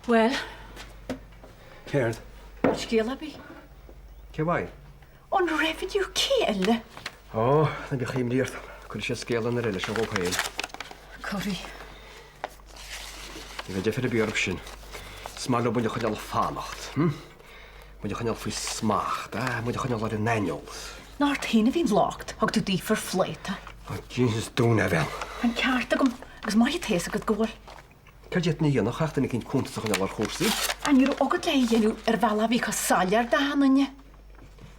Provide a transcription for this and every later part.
Bhuel? Céard? Bhfuil scéal ar bith? Cé uaidh? Ón Revenue, cé eile? Ó, ná bíodh imní ort. Cuirfidh siad scéal an eile seo dhóibh féin. Cuirfidh. Ní bheidh deifir ar bith orthu sin. Is maith leo muid a choinneáil ag fanacht, hm? Muid a choinneáil faoi smacht, ah, muid a choinneáil ar an aineolas. Nach ort féin a bhí an locht, thug tú daofa ar phláta. Ó, Jesus, dún é, a bhean. Tá an ceart agam, agus maith atá fhios agat go bhfuil. Céard a d'fhéadfainn a dhéanamh ach duine eicínt cuntas a choinneáil ar chúrsaí? Ach ní raibh agat le é a dhéanamh ar bhealach a bhí chomh soiléir d'achan duine.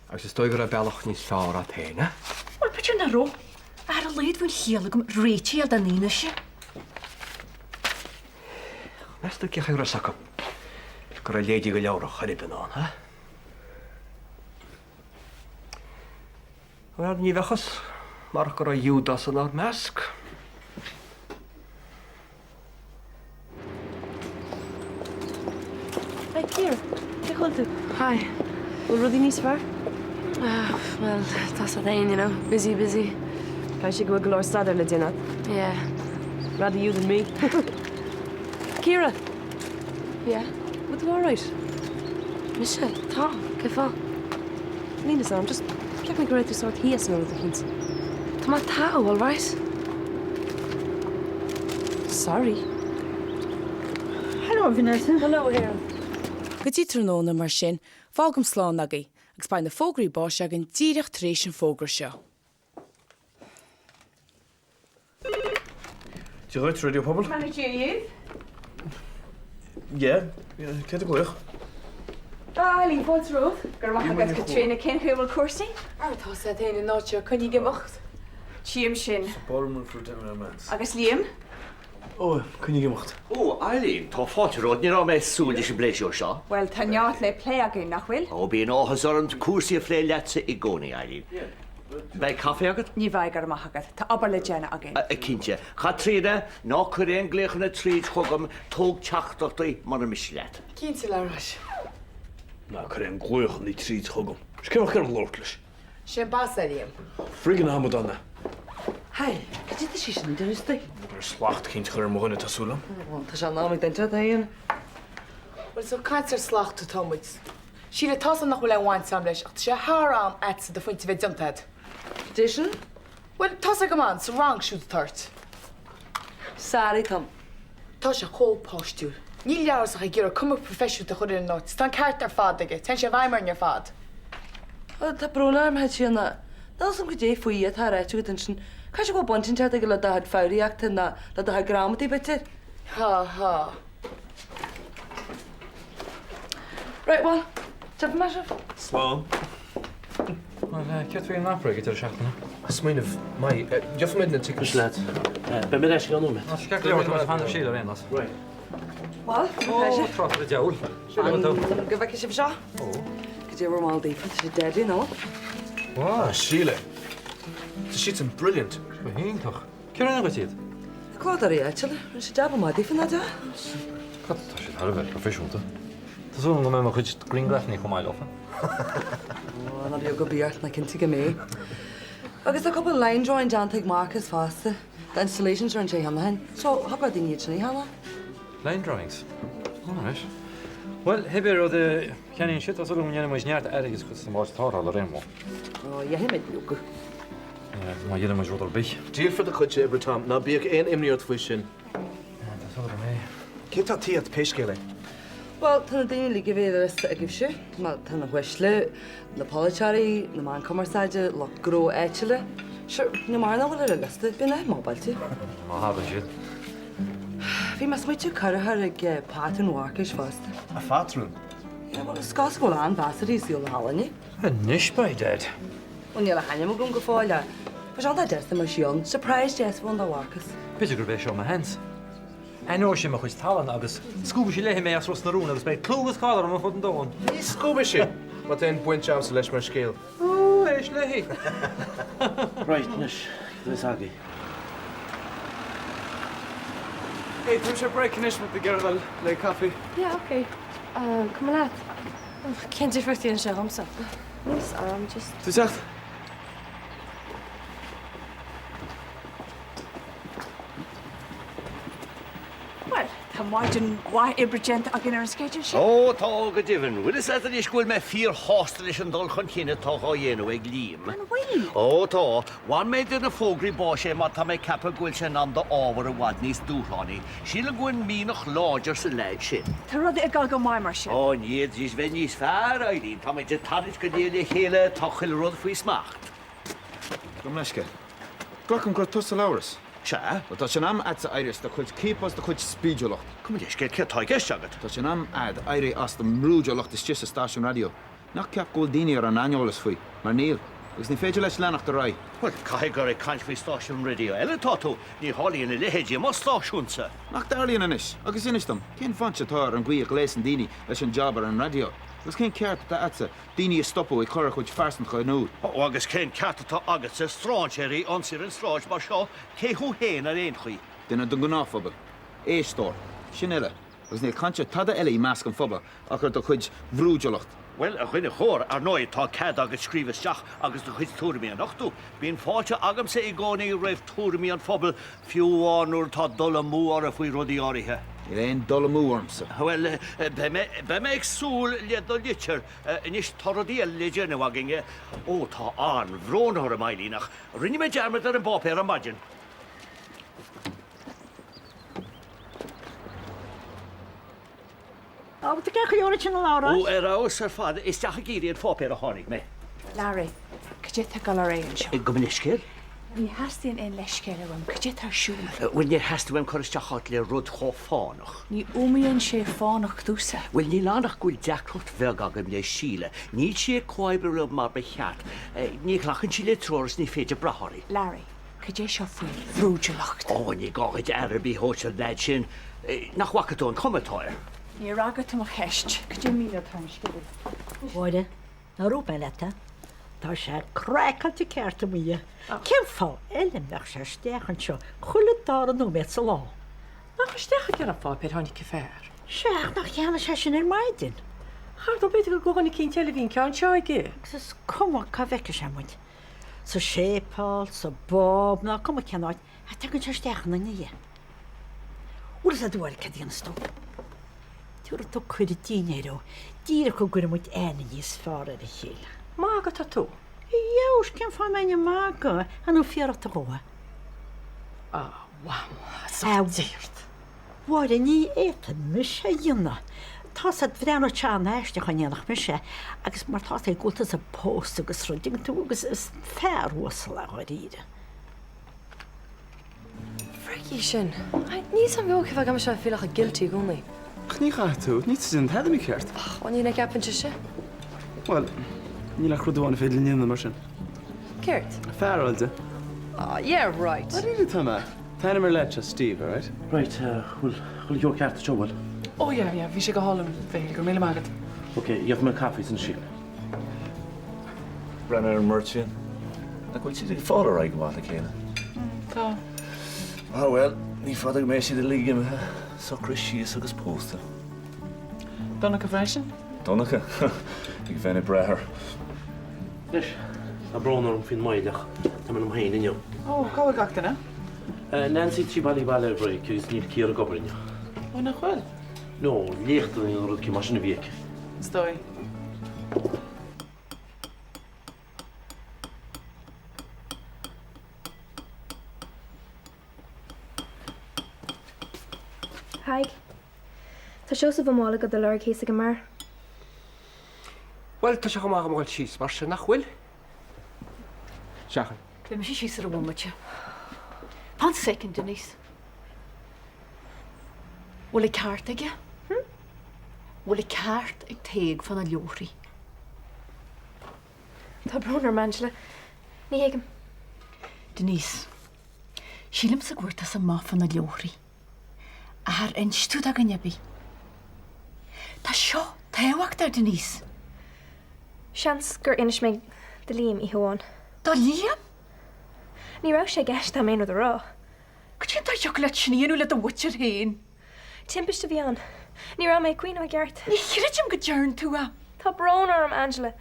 Agus is dóigh go raibh bealach níos fearr agat féin, eh? Bhuel, b'fhéidir nach raibh. Ach ar a laghad bhí an chiall agam réiteach a fháil don fhianaise. Meas tú cén chaoi a raibh fhios acu go raibh Lady go leabhar chor ar bith in ann, ha? Bhuel, ní bheadh fhios marach go raibh Iúdás inár measc. Hi Ciara, cén chaoi a bhfuil tú? Hi. Bhfuil rudaí níos fearr? Ah, bhuel, tá a fhios agat féin, you know, busy, busy. Caithfidh sé go bhfuil go leor staidéir le déanamh agat. Yeah. Rather you than me. Ciara! Yeah? Bhfuil tú alright? Mise? Tá. Cén fáth? Níl fhios a'm, just cheap mé go raibh tú sórt thíos nó rud eicínt. Tá mé togha, alright? Sorry. Hello, Vanessa. Hello, Helen. Go dtí tráthnóna, mar sin, fágaim slán agaibh, agus beidh na fógraí báis againn díreach tar éis an fógra seo. Dia dhuit, Raidió Pobal. Manager you? Yeah, cé atá ag glaoch? Ah, Eileen, fáilte romhat. Go raibh maith agat, Caitríona. Cén chaoi a bhfuil cúrsaí? Ara tá sé féin in áit seo, coinnigh ag imeacht. Tchím sin. Agus Liam? Ó, coinnigh ag imeacht. Ó, Eileen, tá fáilte romhat. Ní raibh mé ag súil leis an bpléisiúr seo. Bhuel, tá neart le plé againn, nach bhfuil? Ó, bíonn áthas orm cúrsaí a phlé leatsa i gcónaí, Eileen. Beidh caife agat? Ní bheidh, go raibh maith agat. Tá obair le déanamh againn. Cinnte. Chaitríona, ná cuir aon glaochanna tríd chugam, tóg teachtaireachtaí mura miste leat. Cinnte, Labhráis. Ná cuir aon glaochanna tríd chugam. Is cé bheadh ag labhairt leis? Sé an boss é, Liam. Friggin amadán é. Hey, cad é tá sí sin ag déanamh istigh? Ag iarraidh slacht eicínt a chur ar mo dhuine, tá súil agam. Bhuel, tá sé in am ag duine inteacht féin. Bhuel, so caint ar slacht atá muid. Síle, tá's agam nach bhfuil aon bhaint agam leis, ach tá sé thar am a'dsa do phointe a bheith déanta a'd. Cad é sin? Bhuel, tá's agam an, sa rang siúd atá ort. Sorry, Tom. Tá sé chomh páistiúil. Níl Labhrás ach ag iarraidh cuma proifisiúnta a chur ar an áit, 's tá an ceart ar fad aige, téann sé i bhfeidhm orainn ar fad. Ó, tá brón orm, a Chaitríona. Níl 'fhios a'm cad é faoi atá ráite agat ansin. Caithfidh sé go bhfuil baint inteacht aige le do chuid foghraíochta nó le do chuid gramadaí, b'fhéidir. Há há. Right, bhuel, tiocfaidh mé sibh. Slán. Bhuel, céard faoi an opera ag an deireadh seachtaine? Smaoineamh maith. Gheobhaidh muid na tickets. Leat. Beidh mé ar ais i gceann nóiméad. Tá sé ceart go leor, tá muid ag fanacht Síle ar aon nós. Right. Bhuel, Ó, tráth ar an diabhal. Síle, bhfuil tú? Go bhfeice sibh seo. Ó. Cad é bhur mbarúil daofa, tá sé deadly, nó? Wow. Ah, Síle. Tá siadsan brilliant. Go hiontach. Cé rinne dhuit iad? Na clódóirí áitiúla. Rinne siad jab maith daofa, nach ea? Super. Cad tá siad thar a bheith proifisiúnta. Tá súil agam go mbeidh mo chuid grianghrafanna chomh maith leofa. Ó, ná bíodh go bí ort, ná cinnte go mbeidh. Agus tá cúpla line drawing déanta ag Marcus fosta, do installations a rinne sé cheana féin. So, thiocfadh le daoine iad sin a cheannach. Line drawings? Alright. Bhuel, pé rud a cheannaíonn siad, tá súil agam go ndéanfaidh muid neart airgid sna tarrtháil ar aon mhodh. Ó, dhéanfaidh muid, leoga. Má dhéanann muid rud ar bith. Díolfar do chuid oibre, Tom. Ná bíodh aon imní ort faoi sin. Tá súil agam é. Cé tá tíocht pé scéal é? Bhuel, tá na daoine uilig a bhí ar an liosta agaibhse, má tá na huaisle, na polaiteoirí, na meáin cumarsáide, lucht gnó áitiúla. Sure, níl mórán nach bhfuil ar an liosta, bíonn a mobáilte. Má thagann siad. Bhí mé ag smaoitiú cuireadh a chur ag pátrún Mharcais fosta. A phátrún? Yeah, bhuel, is cosúil go bhfuil an-mheas uirthi i saol na healaíne. Anois, by dad. Bhuel, níl a hainm agam go fóill ach bheadh sé iontach deas dá mbeadh sí ann. Surprise deas a bheadh ann do Mharcas. B'fhéidir gurb é seo mo sheans. Aithneoidh sí mo chuid tallann agus scuabfaidh sí léi mé as Ros na Rún agus beidh clú agus cáil orm ar fud an domhain. Ní scuabfaidh sí má tá aon baint agamsa leis mar scéal. Ó, éist léi! Right, anois, cad é atá agaibh? Hey, táimse ar break anois má tá tú ag iarraidh dul le caife. Yeah, ok. Cuma leat. Cén difríocht a dhéanann sé dhomsa? Níl 'fhios a'm, just. Tú teacht? Bhuel, tá. Tá maidin mhaith oibre déanta againn ar an sceideal sin. Ó, tá, go deimhin. Bhfuil fhios agat anois go bhfuil mé fíor-shásta leis an dul chun cinn atá dhá dhéanamh ag Liam. An bhfuil? Ó, tá. Bhain mé de na fógraí báis é mar tá mé ag ceapadh go bhfuil sé in ann d'ábhar i bhfad níos dúshlánaí. Sílim go bhfuil mianach láidir sa leaid sin. Tá rudaí ag dul go maith mar sin. Ó, ní fhéadfaidís bheith níos fearr, Eileen. Tá muid ag tarraingt go léir le chéile, tá chuile rud faoi smacht. Gabh mo leithscéal. Glacaim gur tusa Labhrás. Sea. Bhuel, tá sé in am a'dsa éirí as do chuid ciapadh is do chuid spídiúlacht. Gabh mo leithscéal, céard tá i gceist agat? Tá sé in am a'd éirí as do mbrúidiúlacht istigh sa stáisiún raidió. Ná ceap go bhfuil daoine ar an aineolas faoi, mar níl. Agus ní féidir leis leanacht ar aghaidh. Bhuel, caithfidh gur ag caint faoi stáisiún raidió eile atá tú. Ní tharlaíonn a leithéid i mo stáisiúnsa. Nach dtarlaíonn anois? Agus inis dom, cén bhaint atá ar an gcaoi a ghléasann daoine leis an jab ar an raidió? Agus cén ceart atá a'dsa daoine a stopadh ag cur a chuid phearsantacha in iúl? Ó, agus cén ceart atá agatsa strainséirí a ionsaí ar an sráid mar seo? Cé thú féin ar aon chaoi? Duine den ghnáthphobal. Éisteoir. Sin uile. Agus níl caint ar tada eile i measc an phobail ach ar do chuid bhrúidiúlacht. Bhuel, a dhuine chóir, ar ndóigh tá cead agat scríobh isteach agus do chuid tuairimí a nochtadh. Bíonn fáilte agamsa i gcónaí roimh tuairimí an phobail, fiú amháin nuair atá dul amú orthu faoi rudaí áirithe. Níl aon dul amú ormsa. Bhuel, beidh mé, beidh mé ag súil le do litir. Anois, tá rudaí eile le déanamh againn. Ó, tá an-bhrón orm, Eileen, ach rinne mé dearmad ar an bpáipéar ar maidin. Ábalta cén chaoi a bhfuil sin a Labhráis? Ó, ar fheabhas ar fad. Isteach ag iarraidh an pháipéir a tháinig mé. Larry, cad é atá ag dul ar aghaidh anseo? Gabh mo leithscéal. Ní theastaíonn aon leithscéal uaim. Cad é atá ar siúl? Bhuel, níor theastaigh uaim cur isteach ort le rud chomh fánach. Ní fhuaimníonn sé fánach domhsa. Bhuel, níl ann ach go bhfuil deacracht bheag agam le Síle. Níl sí ag comhoibriú liom mar ba cheart. Ní ghlacann sí le treoir is ní féidir brath uirthi. Larry, Cad é seo faoi bhrúidiúlacht? Ó, ní gá dhuit aire ar bith a thabhairt don leaid sin. Nach bhfaca tú an chuma atá air? Níor fhreagair tú mo cheist. Cad é míniú atá ar an scéal? Mháire, nár dhúirt mé leat é? Tá sé craiceáilte ceart amuigh. Cén fáth eile a mbeadh sé isteach anseo chuile dara nóiméad sa lá? Nach isteach ag ceannach páipéir tháinig an fear? Sea, ach nach cheannaigh sé sin ar maidin? Ar ndóigh, b'fhéidir gur do dhuine eicínt eile a bhí an ceann seo aige. Agus is cuma cá bhfeicfidh sé muid. Sa séipéal, sa bpub, ná cuma cén áit, ach tagann sé isteach ina ndiaidh. Bhfuil fhios a'd a Mháire céard a dhéanfas tú? Tabharfaidh tú cuireadh dinnéir dó, díreach go gcuirfidh muid aithne níos fearr ar a chéile. Magadh atá tú? Dheois, cén fáth a mbeinn ag magadh? An bhfuil fiafraí dhó é? A Mham, sa déart. Mháire, ní fhéadfainn mise a dhéanamh. Tá's a'd, bhreathnódh sé an-aisteach dá ndéanfadh mise agus mar tá's a'd go bhfuil tusa pósta agus rud, dtuigeann tú, agus is fear uasal é dháiríre. Frick í sin. Níl 's a'm beo cén fáth go gcaithfidh mise a feel guilty i gcónaí. Ach ní chaithfidh tú, níl tú ag déanamh tada mícheart. Ach, bhuel ní cheapann sise. Bhuel, níl ach rud amháin a féidir linn a dhéanamh mar sin. Céard? Fear a fháil di. Ah, yeah, right. Dáiríre atá mé. Tá ainm ar leat seo, Steve, alright? Right, bhfuil chuile sheó ceart anseo, bhfuil? Oh yeah, yeah, bhí sé go hálainn, Mhichíl, go raibh míle maith agat. Ok, gheobhaidh mé caife duit ansin. Breathnaigh ar an mbeirt sin. Nach bhfuil siad ag fáil ar aghaidh go maith le chéile? Tá. Ah bhuel, ní fada go mbeidh siad uilig imithe, socraithe síos agus pósta. Donncha freisin? Donncha? Ag bheinn ag breith air. Anois, tá brón orm faoin moill ach tá mé liom féin inniu. Ó, cá bhfuil gach duine? Nancy tá sí bailithe abhaile ar break agus níl Ciara ag obair inniu. Ó, nach bhfuil? No, léachtanna nó rud mar sin a bhí aici. Is dóigh. Haigh. Tá Seosamh Ó Máille do do lorg thíos ag an mbeár. Bhuel, tá sé chomh maith agam a dhul síos mar sin, nach bhfuil? Seachain. Beidh mise síos ar an bhomaite. Fan soicind, Denise. Bhfuil an ceart aige? Hm? Bhfuil an ceart ag Tadhg fá na leabharthaí? Tá brón orm, Angela. Ní thuigim. Denise, sílimse go bhfuair tusa amach fá na leabharthaí. Ach ar inis tú do dhuine ar bith? Tá seo tábhachtach, Denise. Seans gur inis mé do Liam oíche amháin. Do Liam? Ní raibh sé i gceist agam aon rud a rá. Cad é an dóigh a thiocfadh leat sin a dhéanamh le do mhuintir féin? Timpiste a bhí ann. Ní raibh mé ag cuimhneamh i gceart. Ní chreidim go dtearn tú é. Tá brón orm, Angela.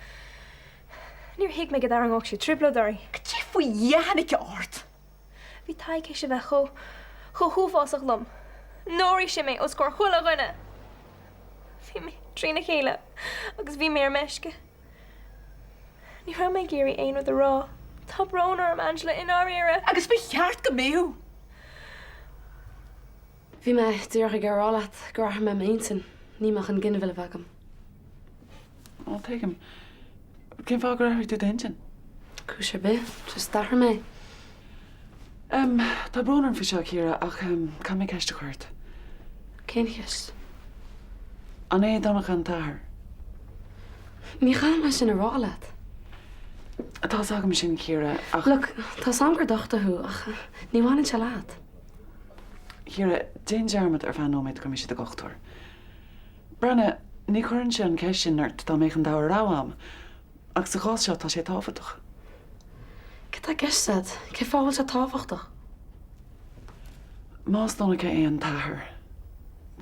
Níor thuig mé go dtarraingeodh sé trioblóid orainn. Cad é faoi Dhia a tháinig ort? Bhí Tadhg théis a bheith chomh, chomh huafásach liom. Náirigh sé mé os comhair chuile dhuine. Bhí mé trína chéile agus bhí mé ar meisce. Ní raibh mé ag iarraidh aon rud a rá. Tá brón orm, Angela, i ndáiríre. Agus ba cheart go mbeadh! Bhí mé díreach ag rá leat gur athraigh mé m'intinn. Níl mé chun ginmhilleadh a bheith agam. Ó, tuigim. Cén fáth gur athraigh tú d'intinn? Cúis ar bith. Just d'athraigh mé. Em, tá brón orm faoi seo, a Chiara, ach em, caithfidh mé ceist a chur ort. Cén cheist? An é Donncha an t-athair? Ní chaithfidh mé sin a rá leat. Tá's agam sin, Ciara, ach. Look, tá's agam gur dochtúir thú, ach ní bhaineann sé leat. Ciara, déan dearmad ar feadh nóiméad gur mise do dhochtúir. Breathnaigh, ní chuirfinnse an cheist sin ort dá mbeadh an dara rogha a'm, ach sa chás seo tá sé tábhachtach. Cad tá i gceist a'd? Cén fáth a bhfuil sé tábhachtach? Más Donncha é an t-athair,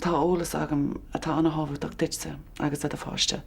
tá eolas agam atá an-thábhachtach duitse agus do do pháiste.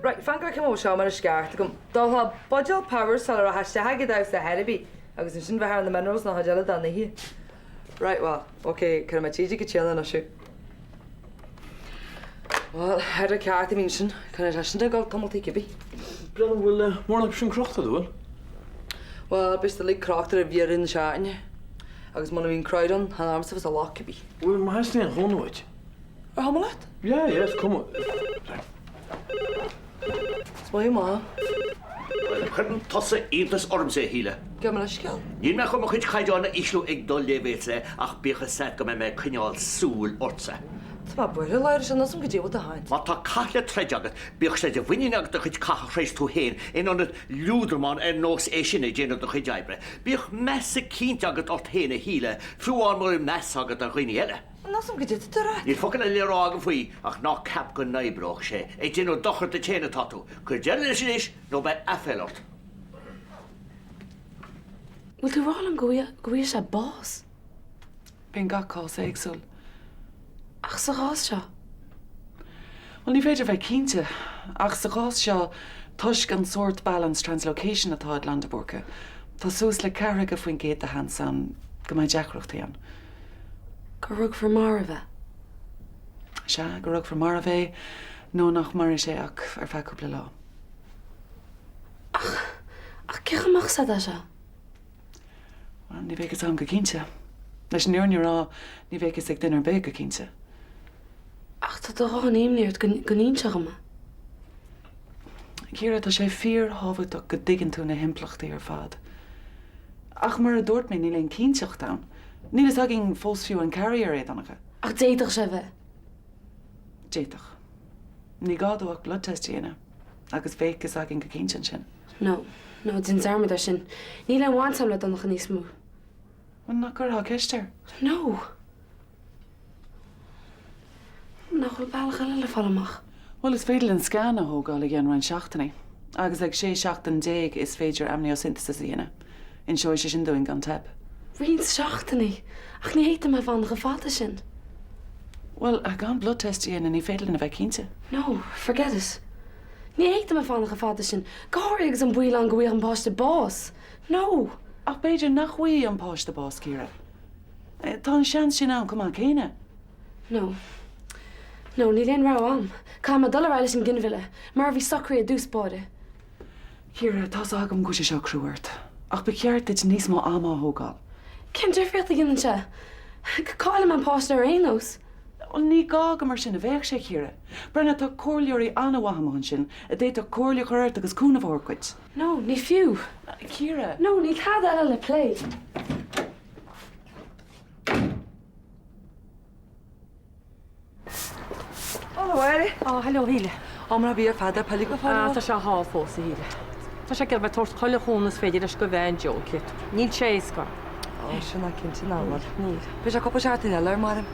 Right, fan go bhfeicfidh mé seo mar is ceart agam. D'ólfá buidéal Power sula rachfá isteach ag an damhsa ar bith agus ansin bheifeá ar na minerals an chuid eile den oíche. Right, well, ok, cuirfidh mé tríd go Caitríona anois thú. Bhuel, ar an ceart a bhíonn sin, coinneoidh sé sin ag dul tamall cibé. Breathnú, bhfuil mórán acu sin crochta, an bhfuil? Bhuel, beidh siad uilig crochta roimh dheireadh na seachtaine. Agus muna mbíonn crowd ann, chan ormsa a bheas an locht cibé. Bhuel, má theastaíonn cúnamh uait. Ar chuma leat? Yeah, yeah, is cuma. Is maith amach. Bhuel, cuireann tusa iontas ormsa, a Shíle. Gabh mo leithscéal. Níl mé chun mo chuid caighdeán a ísliú ag do leibhéalsa ach bíodh fhios a't go mbeidh mé ag coinneáil súil ortsa. Tá mé buartha, a Labhráis, níl fhios a'm goidé bhfuil tú a chaint. Má tá cath le troid agat, bíodh sé de mhuinín agat do chuid catha a throid tú féin in ionad liúdramán ar nós é sin ag déanamh do chuid oibre. Bíodh meas eicínt agat ort féin, a Shíle, fiú amháin mura bhfuil meas agat ar dhaoine eile. Níl fhios a'm goidé atá tú a rá. Níl focal eile le rá agam faoi ach ná ceap go n-oibreoidh sé. Ag déanamh dochar duit féin atá tú. Cuir deireadh leis anois nó beidh aiféala ort. Bhfuil tú ag rá liom go bhfuigheadh sé bás? Bíonn gach cás éagsúil. Ach sa chás seo? Bhuel, ní féidir bheith cinnte, ach sa chás seo, toisc an sórt balanced translocation atá ag Lan de Búrca, tá suas le 40% de sheans ann go mbeidh deacrachtaí ann. Go rugfar marbh é? Sea, go rugfar marbh é, nó nach mairfidh sé ach ar feadh cúpla lá. Ach, ach cé chomh maith is atá sé? Bhuel, ní bheidh fhios agam go cinnte. Leis an fhírinne a rá, ní bheidh fhios ag duine ar bith go cinnte. Ach tá do dhóthain imní ort go n-inseofá dhom é. Ciara, tá sé fíorthábhachtach go dtuigeann tú na himpleachtaí ar fad. Ach mar a dúirt mé, níl aon chinnteacht ann. Níl fhios againn fós fiú an carrier é, Donncha. Ach d'fhéadfadh sé a bheith. D'fhéadfadh. Ní gá dó ach blood test a dhéanamh agus bheadh fhios againn go cinnte ansin. No, no, déan dearmad air sin. Níl aon bhaint agam le Donncha níos mó. Bhuel, nach gcuirfeá ceist air? No. Nach bhfuil bealach eile le fáil amach? Bhuel, is féidir linn scan a thógáil i gceann roinnt seachtainí. Agus ag 16 seachtain is féidir amniocentesis a dhéanamh. Inseoidh sé sin dúinn gan teip. Roinnt seachtainí? Ach ní fhéadfaidh mé a fanacht chomh fada sin. Bhuel, gan blood test a dhéanamh ní féidir linn a bheith cinnte. No, forget it. Ní fhéadfaidh mé fanacht chomh fada sin, go háirithe agus an baol ann go bhfaigheadh an páiste bás. No! Ach b'fhéidir nach bhfaighidh an páiste bás, Ciara. Tá an seans sin ann chomh maith céanna. No. No, níl aon rogha a'm. Caithfidh mé dul ar aghaidh leis an ginmhilleadh, mar a bhí socraithe i dtús báire. Ciara, tá's agam go bhfuil sé seo crua ort, ach ba cheart duit níos mó ama a thógáil. Cén difríocht a dhéanann sé? Caillfidh mé an páiste ar aon nós. Bhuel, ní gá go mar sin a bheadh sé, Ciara. Breathnaigh, tá comhairleoirí an-mhaith amuigh ansin a d'fhéadfadh comhairle a chur ort agus cúnamh a thabhairt dhuit. No, ní fiú. Ciara. No, níl tada eile le plé. Ó, a Mháire. Ó, hello, a Shíle. Ó, mar bhí ar fad ar peile go fóill. Ah, tá sé thall fós, a Shíle. Tá sé ag iarraidh bheith ag tabhairt chuile chúnamh is féidir leis go bhean Joe, cit. Níl sé éasca. Ó, sin ná cinnte ná bhfuil. Níl. Beidh sé cúpla seachtain eile ar maidin.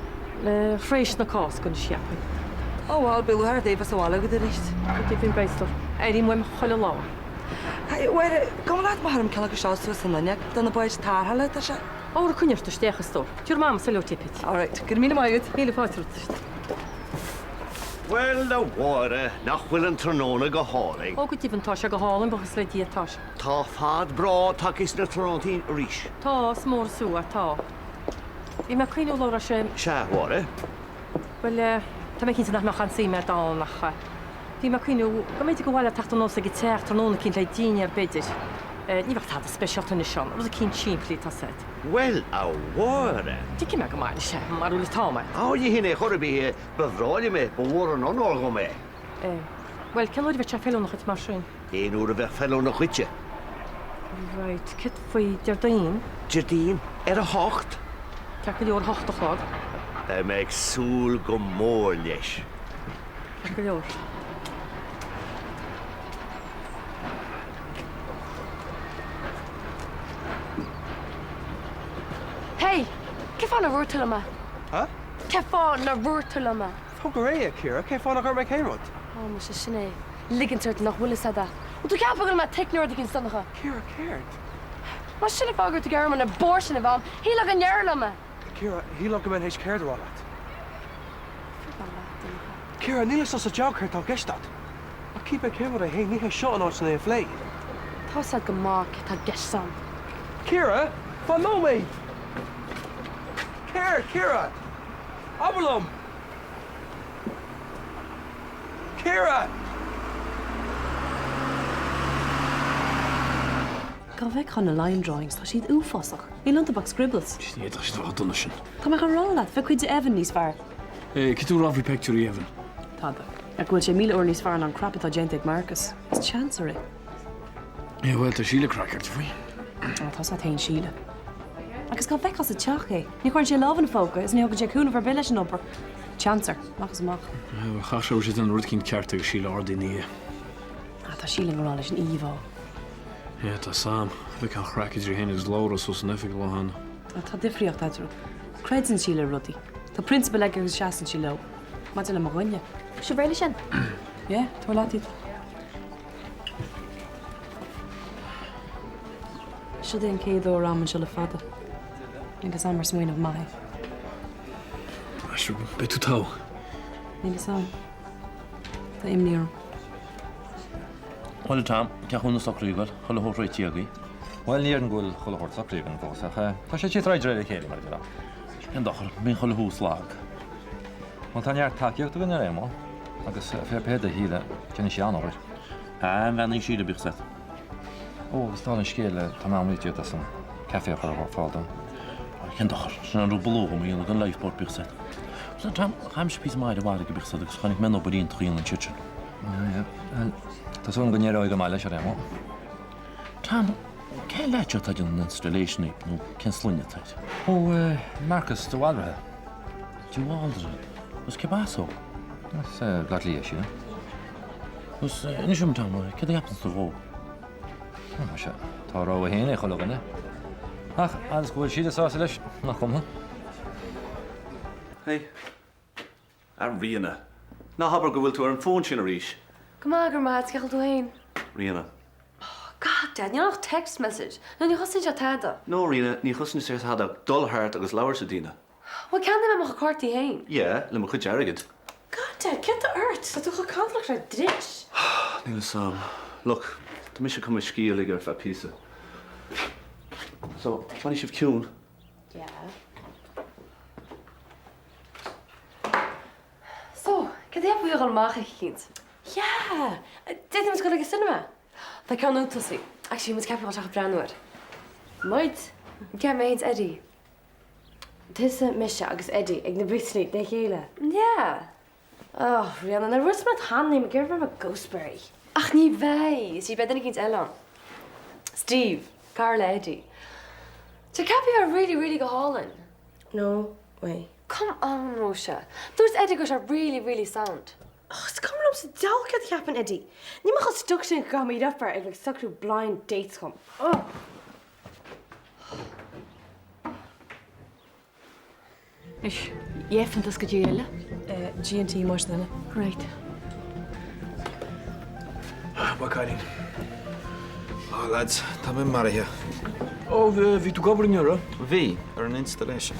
Tar éis na Cásca anois, cheapfainn. Ó, bhuel, beidh lúcháir ort é bheith sa bhaile agat arís. Go deimhin beidh, a stór. Airím uaim chuile lá. A Mháire, gabh leat má tharm ceann acu seo suas san fhuinneog do na báid tarrthála atá sé. Ó, coinnigh ort isteach, a stór. Tabharfaidh Mam sellotape duit. All right, go raibh míle maith agat. Míle fáilte romhat. Bhuel, a Mháire, nach bhfuil an tráthnóna go hálainn? Ó, go deimhin, tá sé go hálainn, buíochas le Dia, tá sé. Tá fad breá tagtha sna tráthnóntaí arís. Tá, is mór is fiú é, tá. Bhí mé ag cuimhniú lá raibh sé. Sea, a Mháire? Bhuel, tá mé cinnte nach mbeadh aon suim a'd ann ach bhí mé ag cuimhniú go mb'fhéidir gur mhaith leat teacht anuas ag an teach tráthnóna eicínt le dinnéar, b'fhéidir. Ní bheadh tada speisialta anois ann, rud eicínt simplí, tá's a'd. Bhuel, a Mháire! Tuigfidh mé go maith anois é, mar bhfuil an t-am a'd. Á, ní hin é chor ar bith é, ba bhreá liom é, ba mhór an onóir dhom é. Bhuel, cén uair a bheadh sé feiliúnach dhuit mar sin? Aon uair a bheadh feiliúnach dhuitse. Right, céard faoi Déardaoin? Déardaoin, ar a hocht? Ceart go leor, a hocht a chlog. Beidh mé ag súil go mór leis. Ceart go leor. Hey! Cén fáth nár dhúirt tú liom é? Huh? Cén fáth nár dhúirt tú liom é? Tóg go réidh é, Ciara, cén fáth nach ndúirt mé cén rud? Ó, muise, sin é. Ligint ort nach bhfuil fhios a'd. Bhfuil tú ag ceapadh go bhfuil mé thick nó rud éicint, Donncha? Ciara, céard? Más sin an fáth go raibh tú ag iarraidh an abortion a bheith a'm, shílfeá go ndéarfá liom é! Ciara, shílfeá go mbeinn théis céard a rá leat? Fuck leat, Donncha. Ciara, níl fhios sa diabhal céard tá i gceist a'd. Ach cibé cén rud é fhéin, ní hé seo an áit chun é a phlé. Tá 'fhios a'd go maith céard tá i gceist a'm. Ciara, fan nóiméad! Céard, Ciara? Abair liom! Ciara! Dá bhfeicfeá na line drawings, tá siad uafásach. Níl iontu ach scribbles. Ní fhéadfadh siad a bheith chomh dona sin. Tá mé chun rá leat, bheadh cuid de Evan níos fearr. Cad tá tú a rá faoi peictiúirí Evan? Tada. Ach go bhfuil sé 1000 uair níos fearr ná an crap atá déanta ag Marcus. Is chancer é. Yeah, bhuel, tá Síle craiceáilte faoi. Á, tá 's agat féin Síle. Agus dá bhfeicfeá sa teach é, ní chuireann sé lámh ina phóca is ní thugann sé cúnamh ar bith leis an obair. Chancer, amach is amach. Yeah, bhuel, chaithfeadh sé go raibh sé ag déanamh rud eicínt ceart agus Síle ardaithe ina dhiaidh. Á, tá Síle i ngrá leis an íomhá. Yeah, tá 's a'm. Bhí an chraic idir í féin agus Laura suas san oifig an lá cheana. Á, tá difríocht eatarthu. Creideann Síle i rudaí. Tá prionsabail aici agus seasann sí leo. Maidir le mo dhuine. Sibh réidh leis sin? Yeah, tabhair leat iad. Seo é an chéad uair a'm anseo le fada. Níl 'fhios a'm ar smaoineamh maith é. Sure, beidh tú togha. Níl 'fhios a'm. Tá imní orm. Bhuel, Tom, cén chaoi a bhfuil na socruithe ag goil, chuile shórt réitithe agaibh? Bhuel, ní déarfainn go bhfuil chuile shórt socraithe againn fós, ach tá sé ag teacht de réir a chéile, mar a déarfá. Cén dochar, bíonn chuile thús lag. Bhuel, tá neart tacaíochta againn ar aon mhodh, agus fair play do Shíle, déanann sí an-obair. Ah, an bhean í Síle, bíodh 's agat. Ó, agus dála an scéil, tá m'am réitithe agat as an caife a chur ar fáil dom. Cén dochar, sin an rud ba lú dhom a dhéanamh don lifeboat, bíodh 's agat. Sea, Tom, chaith mise píosa maith ar an bhfarraige, bíodh 's agat, agus chonaic mé an obair iontach a dhéanann siad sin. Yeah, yeah. Tá súil agam go n-éireoidh go maith leis ar aon mhodh. Tom, cén leaid seo atá ag déanamh na installation, nó cén sloinne atá air? Ó, Marcus de Bhaldraithe. De Bhaldraithe? Agus cérb as dó? As Bleá Cliath, sílim. Agus inis dom, Tom, céard a cheapann tú dhó? Sea, tá a rogha féin ag chuile dhuine. Ach fhad is go bhfuil Síle sásta leis, nach cuma. Hey. A Ríona. Ná habair go bhfuil tú ar an bhfón sin arís. Go maith, go raibh maith agat, cén chaoi a bhfuil tú féin? Ríona. Oh God, Dad, níl ach text message. Nó ní chosnaíonn sé tada. No, Ríona, ní chosnaíonn sé tada ach dul thart agus labhairt le daoine. Bhuel, ceannaigh mé mo chuid cártaí féin. Yeah, le mo chuid airgid. God, Dad, céard tá ort? Tá tú chomh cantalach le dris. Níl 'fhios a'm. Look, tá mise chun mo scíth a ligean ar feadh píosa. So, fanfaidh sibh ciúin. Yeah. So, cad é faoi dhul amach eicínt? Yeah! D'fhéadfadh muid dul ag an cinema. Tá ceann nua tosaithe. Actually, muid ceaptha dul isteach ag breathnú air. Muid? Yeah, mé féin 's Eddie. Tusa, mise agus Eddie ag na bricslí le chéile. Yeah! Oh, Ríona, nuair a dúirt mé cheana, níl mé ag iarraidh bheith i mo ghostberry. Ach ní bheidh! See, beidh duine eicínt eile ann. Steve, cara le Eddie. Tá ceaptha a bheith really, really go hálainn. No way. Come on, Róise. Dúirt Eddie go raibh sé really, really sound. Oh, is cuma liom sa diabhal céard a cheapann Eddie. Níl mé chomh stuck sin go gcaithfidh mé eat up air ag like socrú blind dates dhom. Ugh. Anois, dheifin go dtí eile? G&T más duine. Right. Bye cailín. Oh lads, tá mé maraithe. Ó, bhí tú ag obair inniu, raibh? Bhí, ar an installation.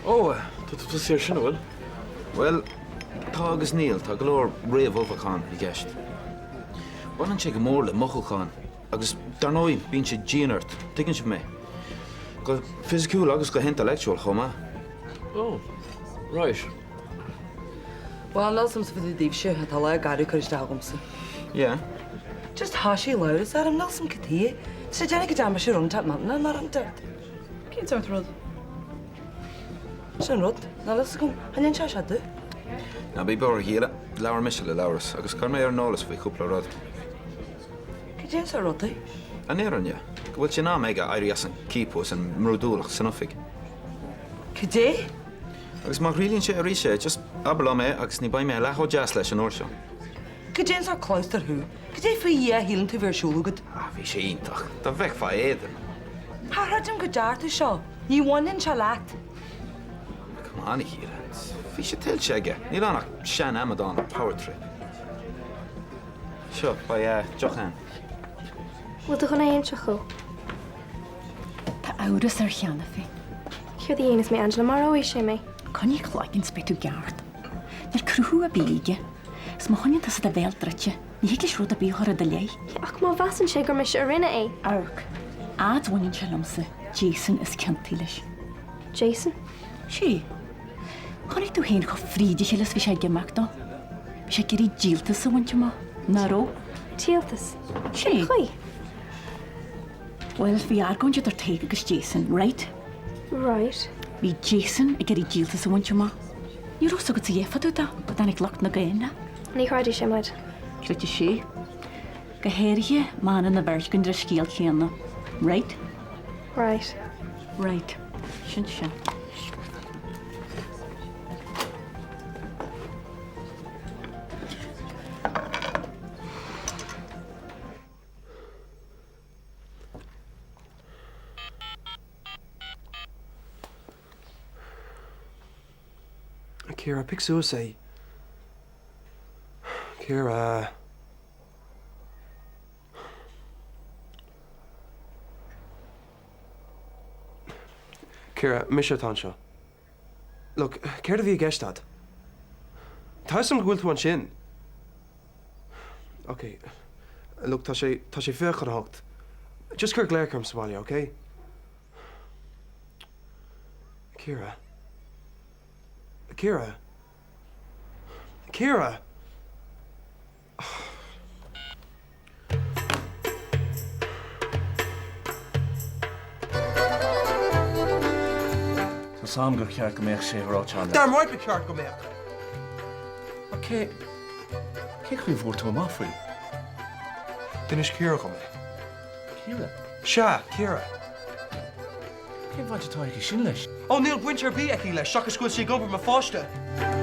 Ó, tá tú tosaithe air sin, an bhfuil? Bhuel, tá agus níl, tá go leor réamhullmhúchán i gceist. Baineann sé go mór le mothúcháin. Agus dar ndóigh, bíonn sé dian ort, tuigeann sibh mé. Go fisiciúil agus go hintellectual chomh maith. Oh, right. Bhuel, níl 's a'msa fá dtaobh daoibhse, ach tá lá garbh curtha isteach agamsa. Yeah. Just thoisigh Labhrás orm, níl 's a'm cad chuige. Tá sé ag déanamh go dtearn mise rud inteacht millteanach mar inteacht. Cén sórt rud? Sin an rud, níl fhios agam, an inseoidh sé domh? Ná bí buartha a Shíle, labhair mise le Labhrás agus chuir mé ar an eolas faoi chúpla rud. Cad é an sórt rudaí? An fhírinne, go bhfuil sé in am aige éirí as an ciapadh is an mbrúidiúlacht san oifig. Cad é? Agus má thriaileann sé arís é, just abair liom é agus ní beidh mé leath chomh deas leis an uair seo. Cad é an sórt clabhsúr thú? Cad é faoi Dhia a shíleann tú a bhí ar siúl agat? Ah, bhí sé iontach. Dá bhfeicfeá a éadan. Cha chreidim go dear tú seo. Ní bhaineann sé leat. Come on, a Shíle. Bhí sé tuillte aige. Níl ann ach sean-amadán ar power trip. Seo, beidh deoch ann. Bhfuil tú chun é a inseacht dhó? Tá amhras air cheana féin. Céard a dhéanfas mé, Angela? Maróidh sé mé. Coinnigh cloigeann 's beidh tú ceart. Níl cruthú ar bith aige. 'S má choinníonn tusa do bhéal druidte, ní thig leis rud ar bith a chur i do leith. Ach má mheasann sé gur mise a rinne é? Amharc. Fhad 's a bhaineann sé liomsa, Jason is ciontaí leis. Jason? Sea. Chonaic tú féin chomh fríd a chéile is a bhí sé ag imeacht dó. Bhí sé ag iarraidh díoltas a bhaint amach, nach raibh? Díoltas? Sea. Cén chaoi? Bhuel, bhí argóint idir Tadhg agus Jason, right? Right. Bhí Jason ag iarraidh díoltas a bhaint amach. Ní raibh fhios agatsa a dhath fá dtaobh de, go dtáinig lucht na gcánacha. Ní chreidfidh sé muid. Creidfidh sé. Go háirithe má fhanann an bheirt againn ar an scéal céanna. Right? Right. Right. Sin sin. Ciara, pioc suas é. Ciara. Ciara, mise atá anseo. Look, céard a bhí i gceist agat? Tá 'fhios agam go bhfuil tú ansin. Ok, look, tá sé, tá sé 7:40. Just cuir glaoch orm sa bhaile, ok? Ciara. Ciara. Ciara! Tá 's a'm gur cheart go mbeadh sé ráite a'm. Damn right ba cheart go mbeadh! Ach cé, cé chaoi a bhfuair tú amach faoi? D'inis Ciara dhom é. Ciara? Sea, Ciara. Cén bhaint atá aici sin leis? Ó, níl baint ar bith aici leis, seachas go bhfuil sí ag iompar mo pháiste!